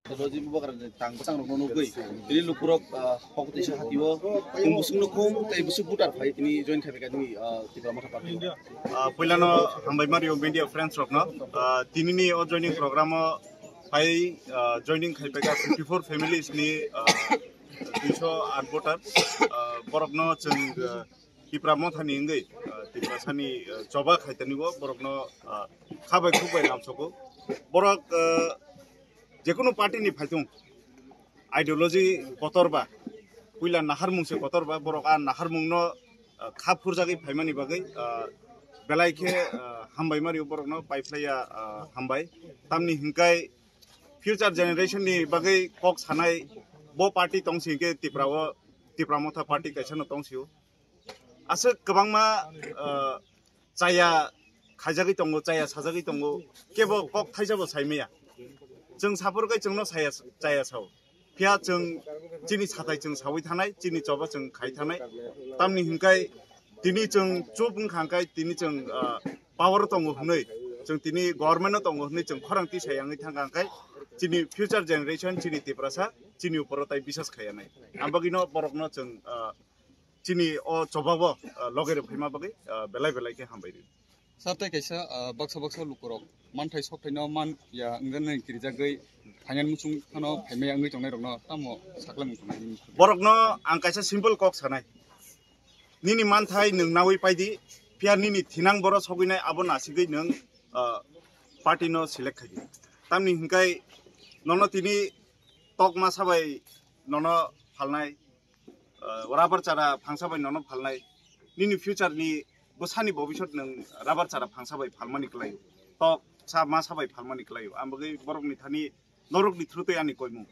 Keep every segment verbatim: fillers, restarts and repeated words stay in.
Technology bubagra ni tang bwsang rokno nugwi tini lukurok, ah, hok tisa hatio tong bwswk nukhung tei bwswk voter phai tini join khai phaikha nini, ah, Tipra Motha Party. Ah, puilano hambai mario media friends rokno, ah, tinini o joining program o phai, ah, joining khai phaikha fifty four families ni, ah, duiso aat voter, ah, borokno chwng, ah, Tipra Mothani wngwi, ah, Tiprasani, ah, choba khaitani bo borokno, ah, khabai khukbai lamsogo. Borok, ah, jekunu party ni phaitung ideology kotor ba, puila naharmung se kotor ba, borok a naharmung no, ah, kha phurjagwi phaimani bagwi, ah, belai khe, ah, hambai mario borokno paiphlaiya, ah, hambai. Tamni hinkai future generation ni bagwi kok sanai bo party tongsi hinkhe Tipra o, Tipra Motha party kaisa no tongsio. Aswk kwbangma, ah, chaya khaijagwi tongo, chaya sajagwi tongo, kebo kok thaisabo saimaya. Chwng saphurkhai chwngno saya, chaya sao. Phiya chwng chini sathai chwng sawi thanai, chini choba chwng khai thanai. Tamni hinkhai tini chwng chup wngkha hinkhai tini chwng, ah, power tongo hwnwi, chwng tini government o tongo hwnwi chwng khorang tisai yangwi thangkha hinkhai chini future generation, chini Tiprasa, chini uporo tai bisas khaiyanai. Ambagwino borokno chwng, ah, chini o chobabo, ah, loge rw phaima bagwi, ah, belai belai khe hambai rw. Sir, tei kaisa, ah, baksa baksa lukurok manthai sokthai no man ya wngjaknai kirijagwi phainani muchung phano phaimaya wngwi tongnai rokno tamo sakla mung tongnai? Borokno ang kaisa simple kok sanai, nini manthai nwng nawi paidi, phiya nini thinang boro sogwinai abo nasigwi nwng, ah, party no select khaidi. Tamni hinkhai nono tini tok masa bai nono phalnai, ah, rubber chara phangsa bai nono phalnai, nini future ni bwsani bobisot nwng rubber chara phangsa bai phalmani kwlaio, tok sa masa bai phalmani kwlaio. Ang bagwi borokni thani norokni through tei ani koimung.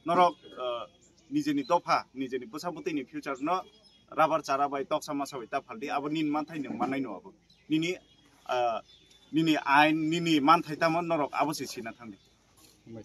Norok, ah, nijeni dopha, nijeni bwsa bwtwini future no rubber chara bai toksa masa bai ta phaldi, abo nini manthai nwng mannai no abo. Nini, ah, nini ain, nini manthai tamo norok abo se sina thangdi. Hambai.